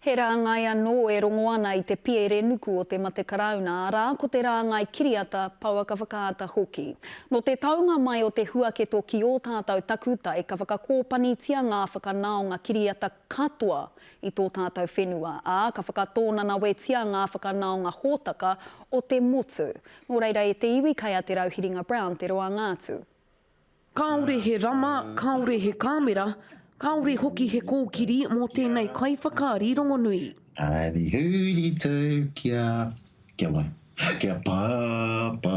He rāngai anō e rongo ana i te piere nuku o te mate karauna, arā, ko te rāngai kiriata, pouaka whakaata hoki. Nō te taunga mai o te huaketo ki ō tātou takutai ka whakakōpanitia ngā whakanaonga kiriata katoa i tō tātou whenua, ā, ka whakatōnanawetia ngā whakanaonga hōtaka o te motu. Nō reira e te iwi kei a Te Rauhiringa Brown te roanga atu. Kāore he rama, kāore he kāmera, kāore hoki he kōkiri mō tēnei kaiwhakaari rongonui. Haere huri tau ki a, ki a wai? Ki a Pāpā.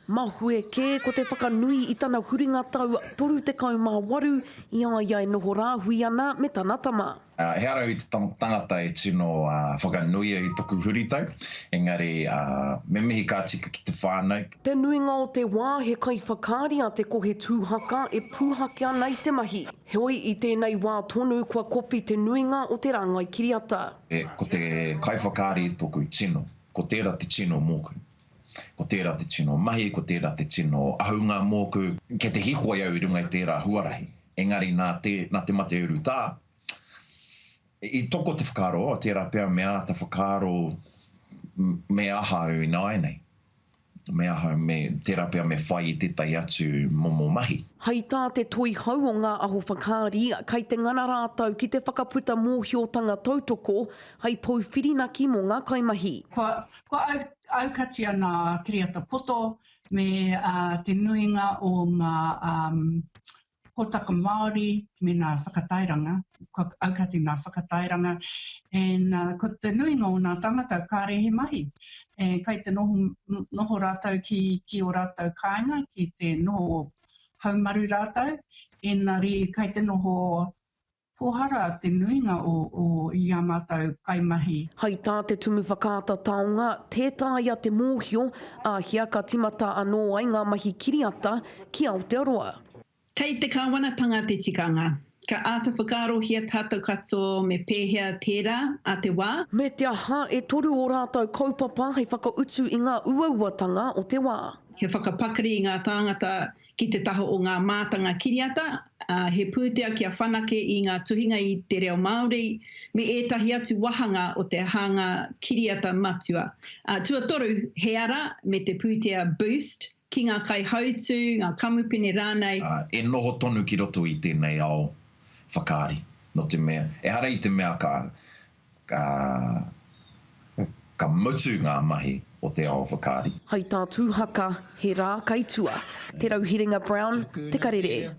Mahue kē ko te whakanui i tana huringa tau 38 i a ia e noho rāhui ana me tana tama. Ehara au i te tangata e tino whakanuia i toku huritau, engari me mihi ka tika ki te whanau. Te nuinga o te wā he kaiwhakaari a Te Kohe Tūhaka e pūhake ana i te mahi. Heoi, i tēnei wā tonu kua kopi te nuinga o te rāngai kiriata. Ko te kaiwhakaari toku tino. Ko tērā te tino mōku. Ko tērā te tino mahi, ko tērā te tino ahunga mōku. Kei te hīkoi au i runga i tērā huarahi. Engari nā te, nā te mate urutā, I toko te whakaaro, oh, tērā pea me āta whakaaro me aha au ināianei. Me aha, me, tērā pea me whai i tētahi atu momo mahi. Hei tā te toihau o Ngā Aho Whakaari, kei te ngana rātou ki te whakaputa mōhiotanga tautoko hei pou whirinaki mō ngā kaimahi. Kua, kua aukatia ngā kiriata poto me te nuinga o ngā hōtaka Māori me ngā whakatairanga, kua aukati ngā whakatairanga, and ko te nuinga o ngā tangata kāre he mahi. And kai te noho, noho rātou ki, ki ō rātou kāinga, ki te noho haumaru rātou, engari kai te noho pōhara te nuinga o, o, i ā mātou kaimahi. Hai tā te Tumu Whakaata Taonga, tē taea te mōhio, āhea ka timata anō ai ngā mahi kiriata ki Aotearoa. Kei te kāwanatanga te tikanga. Ka āta whakaarohia tātou katoa me pēhea tērā a te wā. Me te aha, e toru ō rātou kaupapa hei whakautu i ngā uauatanga o te wā. He whakapakari i ngā tāngata ki te taha o ngā mātanga kiriata, ā, he pūtea kia whanake i ngā tuhinga i te reo Māori me ētahi atu wāhanga o te hanga kiriata matua. Ā, tuatoru, he ara me te pūtea Boost ki ngā kaihautū, ngā kamupene rānei. Ā, e noho tonu ki roto i tēnei ao whakaari, nō te mea, ehara i te mea ka, ka, ka mutu ngā mahi o te ao whakaari. Hai tā Tūhaka, he rā kai tua. Te Rauhiringa Brown, Te Karere.